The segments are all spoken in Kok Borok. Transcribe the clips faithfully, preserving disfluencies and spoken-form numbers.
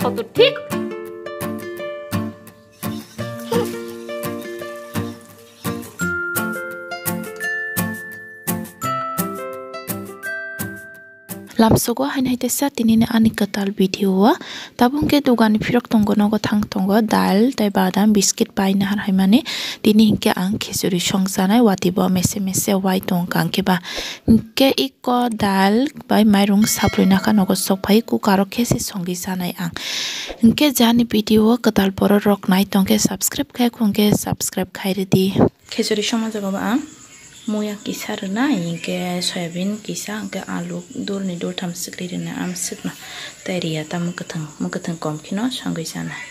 Photo thik. Lamsogo haino hai teisa tinini ani kwtal video o. Tabuk hwnkhe dugani phirok tongo, nogo thang tongo, dal tei badam, biscuit pai nahar hai mani. Tini hwnkhe ang khichuri song chanai, watwi bo mese mese wai tong kha hwnkhe ba. Hwnkhe iko dal bai mairung saprui nakha, nogo sok phai cooker o khe se songwi chanai ang. Hwnkhe jani video o kwtal borok rok nai tong khe subscribe khai khwng khe subscribe khai rwdi. Khichuri songma jaga ba ang muya kisa rwnai, hinkhe soyabin kisa, hinkhe alu dulni dultham swkli rwnai, amswkno tei riya ta mwkwthwng, mwkwthwng kom kheno songwi chanai.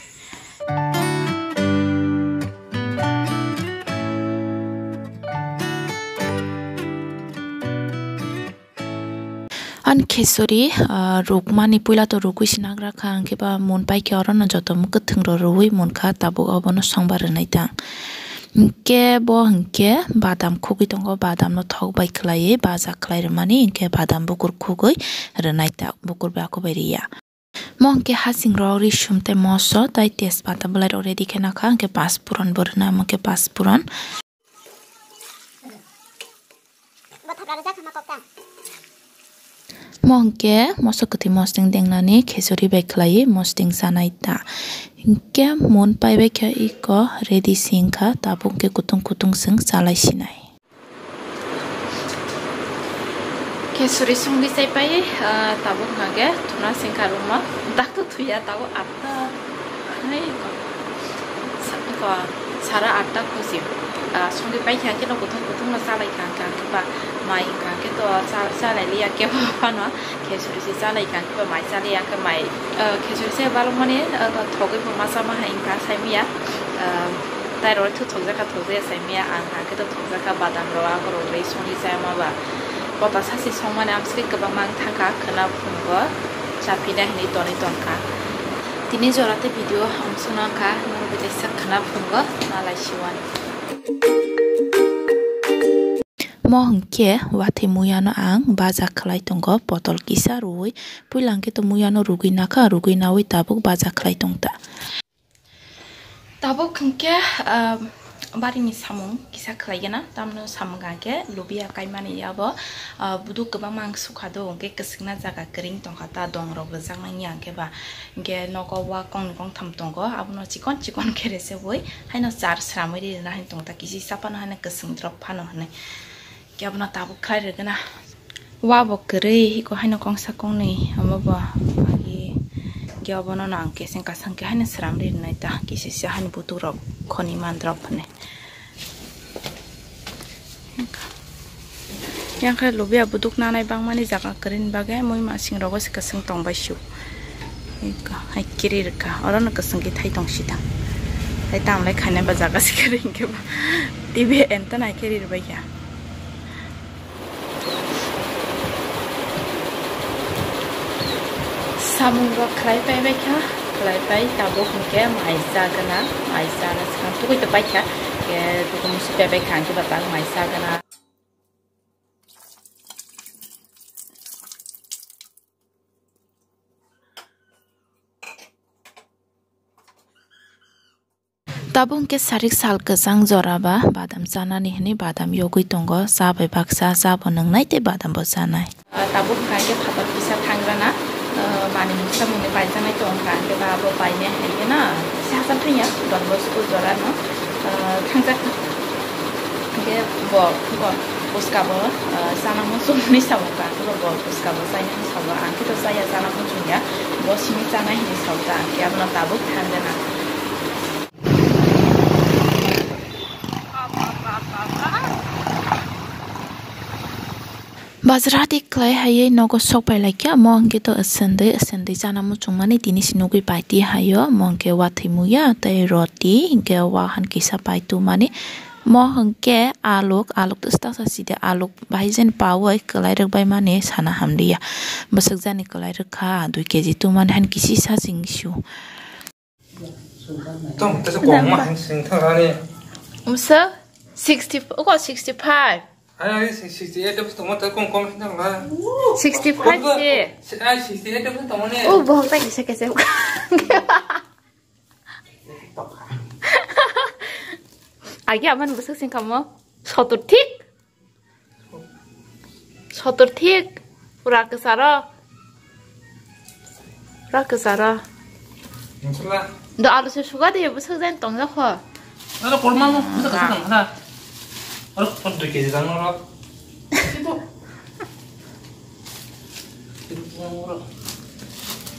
Ani khichuri, ah, rukmani puila to rukui sinagra kha, hwnkhe ba mun pai khe orono joto mwkwthwng rok rwui mun kha, tabuk obono songba rwnai ta. Hwnkhe bo hwnkhe badam khugui tongo, badamno thok bai khwlaiwi baja khwlai rwmani, hwnkhe badam bukur khugui rwnai ta, bukur bai ako bai riya. Mo hwnkhe hasing rok, risum tei moso tei tejpata bwlai rok ready khe nakha, hwnkhe paspuron bo rwna, omo khe paspuron. Mo hwnkhe moso kwthwi mosdeng dengnani khichuri bai khwlaiwi mosdeng chanai ta. Hwnkhe mun pai bai khe iko ready si wngkha, tabuk hwnkhe kutung kutung chwng chalai sinai. Khichuri songwi chai pai, ah, tabuk hwnkhe thuna singkha room o. Dak to thuya tabuk atta. Hai ko. Sa-, ko, sara atta khusi. Ah, songwi pai kha khe no kuthung kuthung no chalai kha, kha khe ba mai kha khe to cha-, chalai liya khe bo phano. Khichuri se chalai kha khe ba mai chalai ya khe mai. Ah, khichuri se balok mani, ah, thogwi bo ma chama hai wngkha sai miya. Ah, tai rok thuk thokjak kha thokjak ya sai miya ang kha khe to thokjak kha badam rok akhorok rwi songwi chaya ma ba. Kota sasi songmani amsike kwbangma wng thangkha khwna phungo chapina hinwi tonwi tongkha. Tini jora tei video hamsuna wngkha norok bai kaisa khwna phungo nalai siwan. Mo hwnkhe watwi muyano ang baja khwlai tongo potol kisa rwui, puila hwnkhe to muyano rwgwi nakha, rwgwi naui tabuk baja khwlai tongta. Tabuk hwnkhe, ah, barini samung kisa khlaigena, tamno samung hwnkhe lubia kaimani abo, ah, buduk kwbangma ang sukha do, hwnkhe kwswkna jaga kwrwng tongkha ta, dongrok rwjaknai ya hwnkhe ba, hwnkhe nogo wa kongni kongtham tongo, abono chikon chikon khe resebwi haino char sramwi rina haino tongta, kisi sapano haino kwswng drop phano hwnwi. Khe abono tabuk khlai rwgwna. Wa bo kwrwi, iko haino kongsa kongnwi, omo bo agi khe obono no ang keseng kasang khe haino sram ri rwnai ta, kisisa haino butuk rok khoni mandrop hwnwi. Yang khe lubia buduk nanai bangmani jaga kwrwini bagwi mui masing rogo se kwswng tongbai su. Iko hai kiri rwkha, orono kwswng khe thai tong sitang. Hai tamlai khainai ba jaga se kwrwi hinkhe ba T V enta nai khe ri rwbai kha. Samung rok khlai pai bai kha, khlai pai tabuk hwnkhe mai chagwna, mai chana swkang tugui to pai kha, khe tugui musi pai bai kha hwnkhe ba mai chagwna. Tabuk hwnkhe sarik sal kwchang jora ba badam chanani hwnwi badam yogwi tongo, cha bai baksa cha bo nwngnai tei badam bo chanai. Ah, tabuk hwnkha hwnkhe phatar kisa thangrana, ah, manwi mungsa mungni paijaknai tongkha, hwnkhe ba abo painai hai kheno se hachal thangya Don Bosco jorano, ah, thangjak. Hwnkhe bo, bo bwskabo, ah, chana muchungni samung ka, hwnkhe bo bwskabo chainani sabo, ang khe to chaya chana muchungya, bo simi chanai hinwi sao ta, hwnkhe abono tabuk thangrana. Bazar hati khlai haiwi nogo sok pai lai kha, omo hwnkhe to aswndwi, aswndwi chana muchungmani tini se nugwi pai ti haio, omo hwnkhe watwi muya tei roti, hwnkhe wahan kisa pai tumani. Mo hwnkhe aluk, aluk twswk taksa side aluk bahai jani paui kwlai rwk bai mani sana hamliya. Bwswk jani kwlai rwkha dui keji tumani han kisi sa chwng su. Tong, tesa kong ma han sing thang rani. Umsa sixty, oko sixty five. Ai, ai, sixty-eight episode tongma tei kom kom hinang la. Sixty-five se. Ai, sixty-eight episode tongma ne. O, bohok ta kisa kisa. Agi aman busuk sing kamo. Sotur thik. Sotur thik. Pura kesaro. Pura kesaro. Nchla. Do alu se suga de busuk jan tong ja kho. Aro korma mo, bisa kasih tang, ada. Aro, aro dua kg tang, aro. Itu. Itu, aro.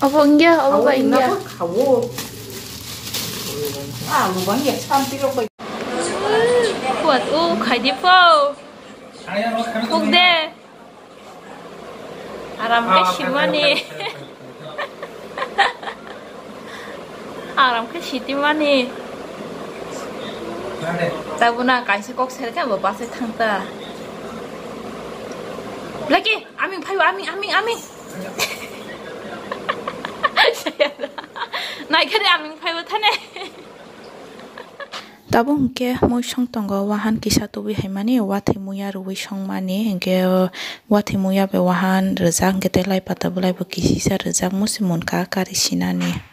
Obo enggak, obo ba enggak. Kawo. Ah, lubang ya, sampai lo. Kuat, uh, khai di po. Ayo, aro, kami Kuk de. Aram khe simani. Aram khe sitimani. Tabuna kaisa kok sel khe bo bachai thang ta. Lagi, aming phaibo, aming, aming, aming. Nai khe de aming phaibo thane. Tabuk hwnkhe muisung tongo, wahan kisa tubui haimani, wathwi muya rwui songmani, hwnkhe wathwi muya bai wahan rijak, hwnkhe tei lai pata bolai bo kisisa rijak, musi munkha kari sinani.